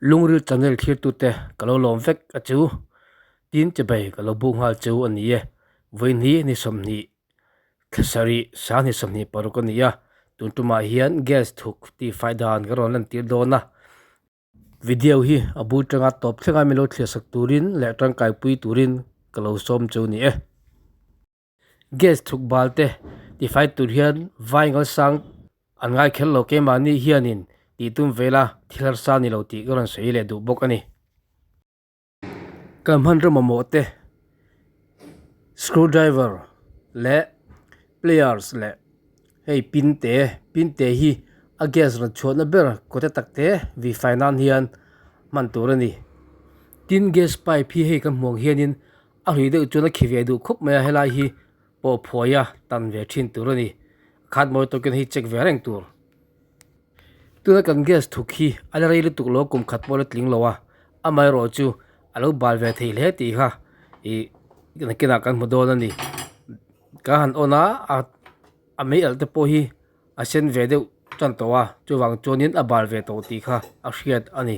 Lungril channel thlirtute ka lo lawm vek a chu, tin chebei ka lo buk nghal chu a ni e. Vawihni ni 20 thla sarih sang ni 26 a ni a, tun tumah hian gas thuk tih fai dan ka rawn lantir dawn a. Video hi a bul tanga tawp thlenga min lo thliah sak turin leh tangkaipui turin ka lo sawm chu a ni e. Gas thuk bal te tifai tur hian vai ngal sang an ngai kher lo keimahni hianin tih tum vela thil harsa ni lo tih ka rawn sawi leh duh bawk a ni. Kan hmanraw mamawh te screw driver leh pliers leh hei pin te pin te hi a gas rawn chhuahna ber kawte tak te vi fai nan hian hman tur a ni. Tin gas pipe hi hei kan hmuh ang hianin A hlui deuh chuan a khi ve duh khawp mai a, helai hi pawh phuai a tan ve thin tur a ni. A khat mawi tawkin hei check ve reng tur. Tuna kan gas thuk hi a la rei lutuk lo kum khat pawh a la tling lo a, amaherawh chu a lo bal ve thei hle tih kha ih nakinah kan hmu dawn a ni. Ka han on a, a mei alh te pawh hi a sen ve deuh tan tawh a, chuvang chuanin a bal ve tawh tih kha a hriat a ni.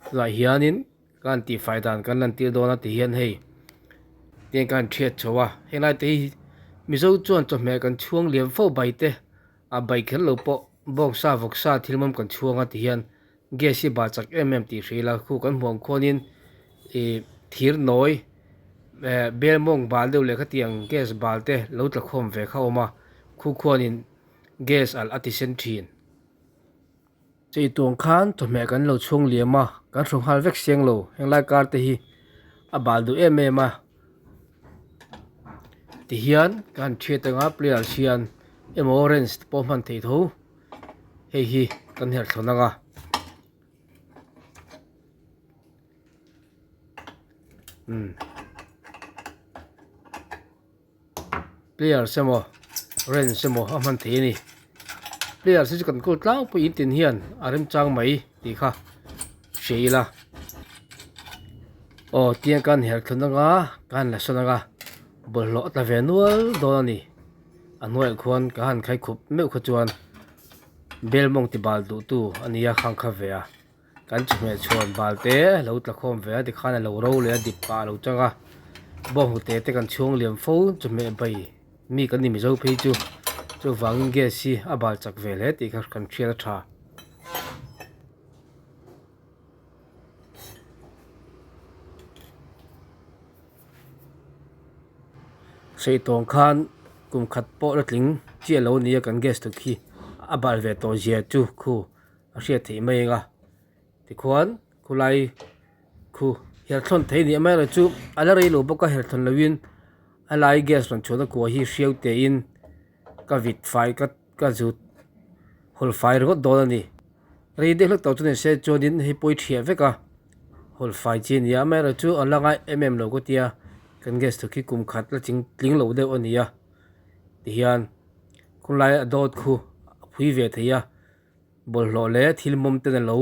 Tunah hianin. Ka han tihfai dan kan lan tir dawn a ti hian hei tiang ka han thiat chho a helai te hi mizo chuan chawhmeh kan chhuang liam fo bai te a bai kher lo pawh bawngsa vawksa thil mawm kan chhuang a ti hian gas hi bah chak em em tih hrih ila khu kan hmuh ang khuanin ih thir nawi eh bel mawng bal deuh leh khatiang gas bal te lo tla khawm ve kha a awm a khu khuanin gas alh a ti sen thin. Chei tuang khan chawhmeh kan lo chhung liam a, kan hru nghal vek siang lo. Henglai kar te hi a bal duh em em a. Tihian ka han thiat anga players hian emaw wrench te pawh hman theih tho. Hei hi kan herh thlawn anga. Umm. Pliers emaw wrench emaw a hman thei a ni pliers hi chu kan kawl tlangpui in tin hian a remchang mai tih kha hria ila aw tiang ka han her thlun anga ka han la sawn anga bawlhhlawh a tla ve nual dawn a ni a hnuaiah khuan ka han khai khup meuh kha chuan bel mawng ti bal duh tu a ni a khang kha ve a. Kan chawhmeh chhuan bal te lo tla khawm ve a tikhan a lo ro leh a dip pah a lo chang a bawnghnute te kan chhung liam fo chawhmeh bai mi kan ni mizo phei chu chuvangin gas hi a bal chak ve hle tih kha kan hriat a tha. Sei tawng khan kum khat pawh la tling chiah lo nia kan gas tuk hi a bal ve tawh zia chu khu. A hriat theih mai eng a tikhuan khulai khu herthlawn thei a ni amaherawhchu chu a la rei lo bawk a herthlawn loin a lai gas rawn chhuahna kua hi hriau tein ka vit fai ka ka zut hawl fai ringawt dawn a ni rei deuh hlek tawh chu ni se chuanin hei pawi thiah vek a hawl fai chi a ni a amaherawhchu a la ngai em em lo ka tia kan gas thuk hi kum khat la ching tling lo deuh a ni a tihian khawlai a dawt khu a phui ve thei a. Bawlhhlawh leh thil mawm ten a lo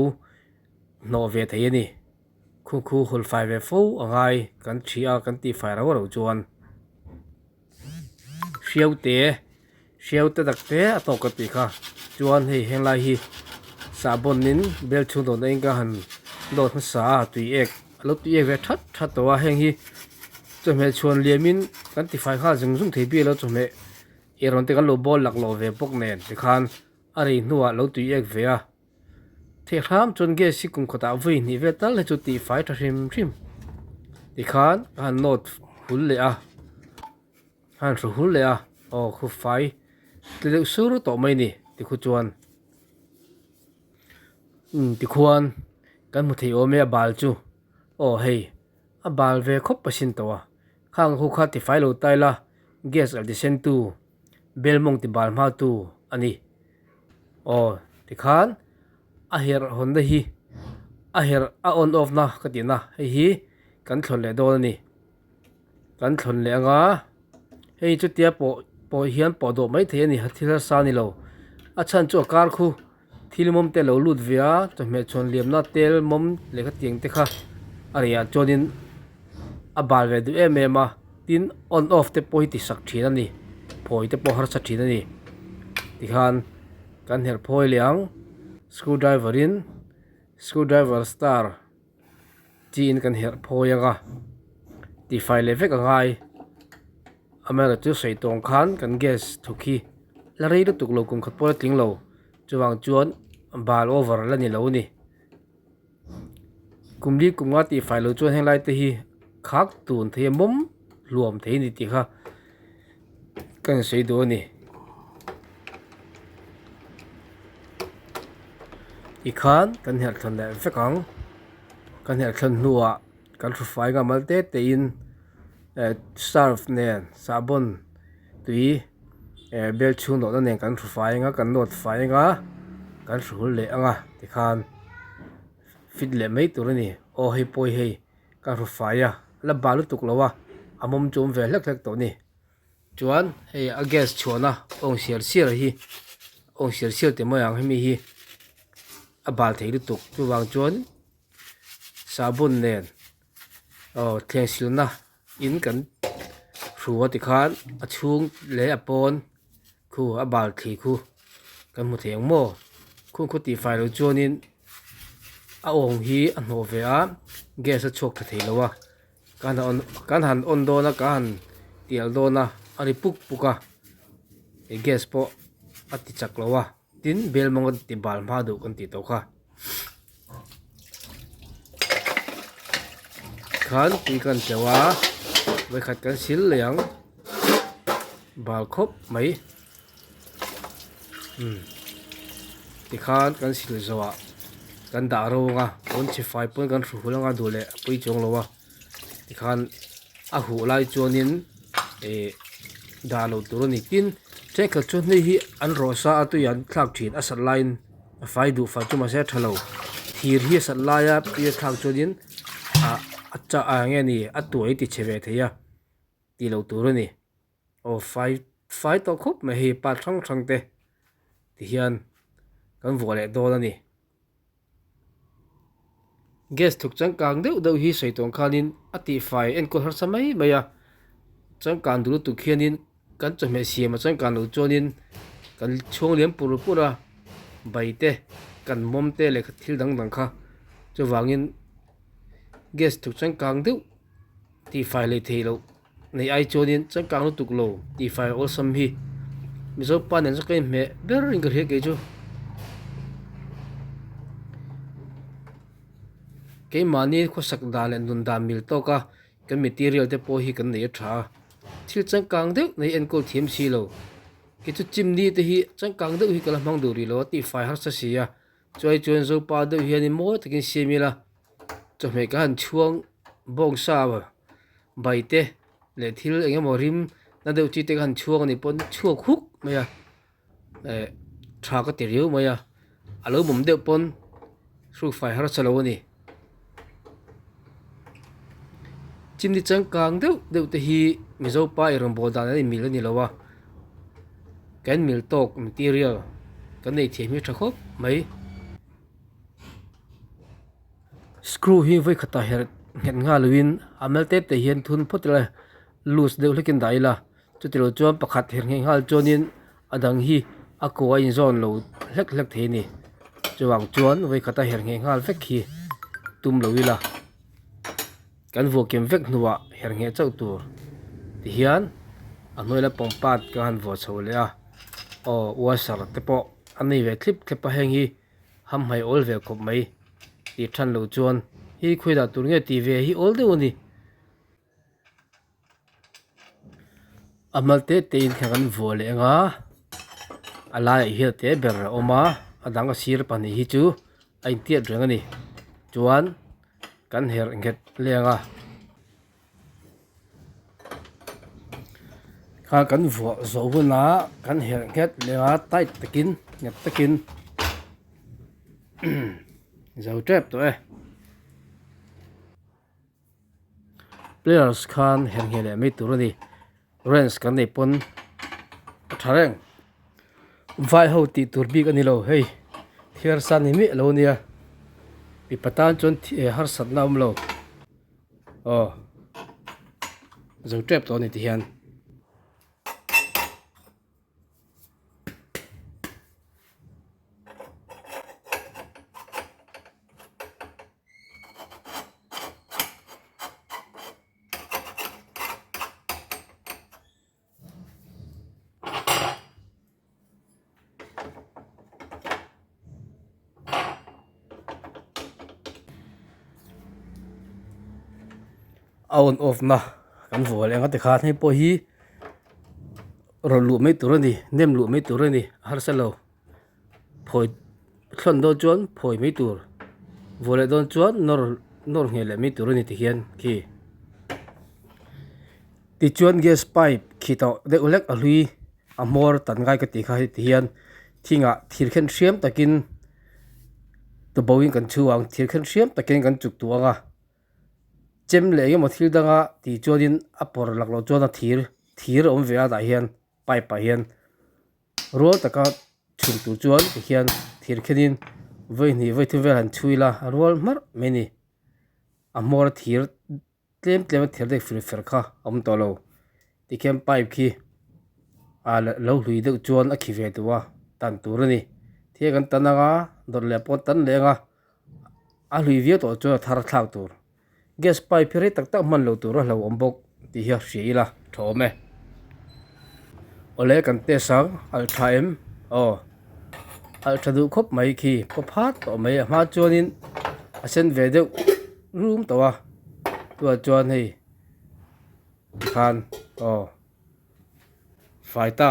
hnawh ve thei a ni. Khu khu hawlh fai ve fo a ngai kan thi a kan tih fai rau rau chuan hriau te hriau te tak te a tawk ka tih kha chuan hei henglai hi sahbawn in bel chhung dawn aiin ka han dawt hmasa a tui ek a lo tui ek ve that that tawh a heng hi chawhmeh chhuan liam in kan ti fai nghal zung zung thei bial a chawhmeh eirawng te kan lo bawl laklawh ve bawk nen tikhan. A rei hnuah lo tui ek ve a, theih hram chuan gas hi kum khatah vawi hnih vel tal hi chu tih fai tha hrim hrim tikhan ka han nawt hul leh a, ka han hru hul leh a aw khu fai tle deuh sur tawh mai a ni tikhu chuan umm tikhuan kan hmu thei awm e a bal chu aw hei a bal ve khawp a sin tawh a khang ho kha tifai lo ta ila gas alh ti sen tu. Bel mawng ti bal hma tu a ni. Aw tikhan a herh hawnna hi a herh a on off na ka tih na hei hi kan thlawn leh dawn a ni. Kan thlawn leh anga hei chutia pawh pawh hian pawh dawh mai thei a ni thil harsa a ni lo. A chhan chu a kar khu thil mawm te a lo lut ve a chawhmeh chhuan liamna tel mawm leh khatiang te kha a rei ah chuanin a bal ve duh em em a tin on off te pawh hi ti sak thin a ni phawi te pawh harsa thin a ni tikhan kan herh phawi leh ang screw driver in. Screw driver star chi in kan herh phawi ang a tifai leh vek a ngai amaherawhchu chu sawi tawng khan kan gas thawk hi la rei lutuk lo kum khat pawh la tling lo chuvang chuan bal over la ni lo a ni kum li kum nga tihfai loh chuan henglai te hi khak tun thei a mawm hluam thei a ni tih kha ka insawi duh a ni. Tikhan kan herh thlawn leh vek ang kan herh thlawn hnuah kan hru fai nghal mal te te in eh surf nen sahbawn tui eh bel chhung nawhna nen kan hru fai ang a kan nawt fai ang a kan hru hul leh ang a tikhan fit leh mai tur a ni aw hei pawh hi hei ka hru fai a la bal lutuk lo a a mawm chu a awm ve hlek hlek tawh a ni. Chuan hei a gas chhuahna awng siar siar hi awng siar siar teh mai ang hemi hi a bal thei lutuk chuvang chuan sahbawn nen aw thleng silna in kan hru a tikhan a chhung leh a pawn khu a bal thli khu kan hmu thei ang maw khung khaw tihfai loh chuanin a awng hi a hnawh ve a gas a chhuak tha thei lo a. Kan han kan han on dawn a ka han tial dawn a a ri puk puk a ih gas pawh a ti chak lo a tin bel mawng a ti bal hma duh kan tih tawh kha khan tui kan tleuh a vawikhat kan sil leh ang bal khawp mai umm tikhan kan sil zawh ah kan dah ro ang a pawn chhe fai pawn kan hru hul ang a duh leh a pawi chuang lo a tikhan a huh lai chuanin ih dah loh tur a ni tin thenkhat chuan hei hi an rawh sa a tui an thlak thin a sat laiin a fai duh fai chu mahse a tha lo thir hi a sat laia tui a thlak chuanin ah a chah ah enge ni a tuai ti chhe ve thei a tih loh tur a ni. Aw fai fai tawh khawp mai hei part hrang hrang te ti hian kan vuah leh dawn a ni. Gas thuk changkang deuh deuh hi sawi tawng khanin a tihfai enkawl harsa mai mai a, changkang duh lutuk hianin kan chawhmeh siam a changkang loh chuanin kan chhuang liam pur pur a, bai te kan mawm te leh thil dang dang kha chuvangin gas thuk changkang deuh tihfai leh theih loh. Nei ai chuanin changkang lutuk lo tih fai awlsam hi Mizo pa nen chuan ka inhmeh ber in ka hria kei chu. Keimahni khawsak dan leh nun dan mil tawk a kan material te pawh hi kan nei a tha a, thil changkang deuh nei enkawl thiam si lo. Kei chu chimni te hi changkang deuh hi ka la hmang duh rih lo a tihfai harsa si a, chuai chuan Zopa deuh hianin mawi takin siam ila chawhmeh ka han chhuang bawng sa a. Bai te leh thil eng emaw rim na deuh chi te kha han chhuak anih pawn chhuak huk mai a eh tha ka ti riau mai a a lo mawm deuh pawn hrukfai harsa lo a ni. Chimni changkang deuh deuh te hi Mizo pa eirawngbawl dan an inmil a ni lo a kan mil tawk material kan nei thiam hi a tha khawp mai. Screw hi vawi khatah herh nghet nghal loin a mal te te hian thun phawt ila loose deuh hlekin dah ila chutilo chuan pakhat herh ngheh nghal chuanin a dang hi a kaw a inzawn lo hlek hlek thei a ni chuvang chuan vawi khata herh ngheh nghal vek hi tum lo ila kan vuah kem vek hnuah herh ngheh chauh tur tihian a hnuai lampang part ka han vuah chho leh a aw washer te pawh a nei ve thlip thlep a heng hi. Hamhmai awl ve khawp mai tih than loh chuan hi khawi dah tur nge tih ve hi awl deuh a ni. A hmal te te in kha kan vuah leh ang a, a laiah hian te ber a awm a, a dang a sir pahnih hi chu a intiat reng a ni. Chuan kan herh nghet leng a. Kha kan vuah zawh hunah kan herh nghet leh a tight takin nghet takin zo tep tawh e. Players khan herh ngheh leh mai tur a ni wrench kan nei pawn a tha reng. Vai ho tih tur bik a ni lo hei thil harsa ni miah lo a nia mipa tan chuan harsatna a awm lo. Aw zo tep tawh a ni ti hian. A on off na kan vuah leh ang a tikhan hei pawh hi rawn luh mai tur a ni nem luh mai tur a ni a harsa lo phawi thlawn dawn chuan phawi mai tur vuah leh dawn chuan nawr nawr ngheh leh mai tur a ni tihian khi tichuan gas pipe khi tawh deuh hlek a hlui a hmawr tan ngai ka tih kha heti hian thingah thir khen hriam takin tuboh in kan chhu ang thir khen hriam takin kan chuk tuh ang a. Chem leh engemaw thil danga tih chuanin a pawr lak loh chuan a thir thir a awm ve a tah hian pipe ah hian rual taka chhun tur chuan tikhian thir khenin vawi hnih vawi thum vel han chhui ila a rual hmarh mai a ni a hmawr a thir tlem tlem a thir deuh fer fer kha a awm tawh lo tikhian pipe khi ah lo hlui deuh chuan a khi ve duh a tan tur a ni thil kan tan anga dawrh leh pawh tan leh anga. A hlui viau tawh chuan a thar thlak tur gas pipe hi rei tak tak hman loh tur a hlauhawm bawk tih hi a hria ila tha awm e. Awle kan test ang alh tha em aw alh tha duh khawp mai khi paw phat tawh mai a hma chuanin a sen ve deuh rum tawh a tunah chuan hei tikhan aw. Fai ta.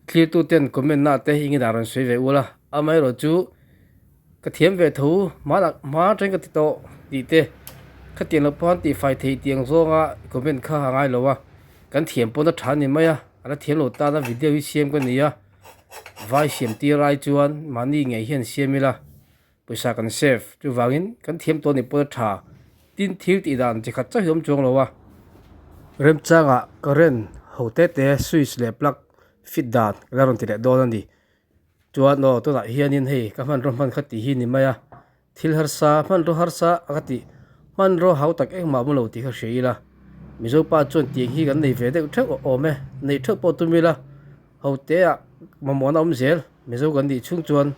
Thlirtu ten comment na te hi ngin a rawn sawi ve ul a, amaherawh chu ka thiam ve tho hmanah hma atangin ka ti tawh tih te khatiang lo pawh an tih fai theih tiang zawnga comment kha a ngai lo a, kan thiam pawn a tha a ni mai a, a la thiam lo tan a video hi siam ka ni a, vai siam tir ai chuan mahni ngei hian siam ila. Pawisa kan save chuvangin kan thiam tawh ni pawh a tha tin thil tih dan chi khat chauh hi awm chuang lo a. Remchangah current ho te te switch leh plug fit dan ka la rawn ti leh dawn a ni. Chuan aw tunah hianin hei ka hmanraw hman kha tih hi ni mai a, thil harsa hmanraw harsa a ka tih hmanraw hau tak engmah awm lo tih kha hria ila. Mizo pa chuan tiang hi kan nei ve deuh theuh a awm e, neih theuh pawh tum ila ho te ah mamawhna awm zel Mizo kan nih chhung chuan.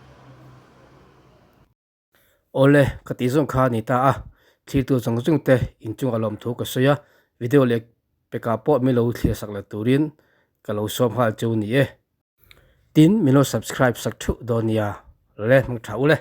Awle, ka tih zawng kha a ni ta a, thlirtu zawng zawng te inchung a lawm thu ka sawi a, video leh pekah pawh min lo thlir sak leh turin ka lo sawm nghal chu ni e. Tin, min lo subscribe sak thuh dawn nia, le hmang tha u le.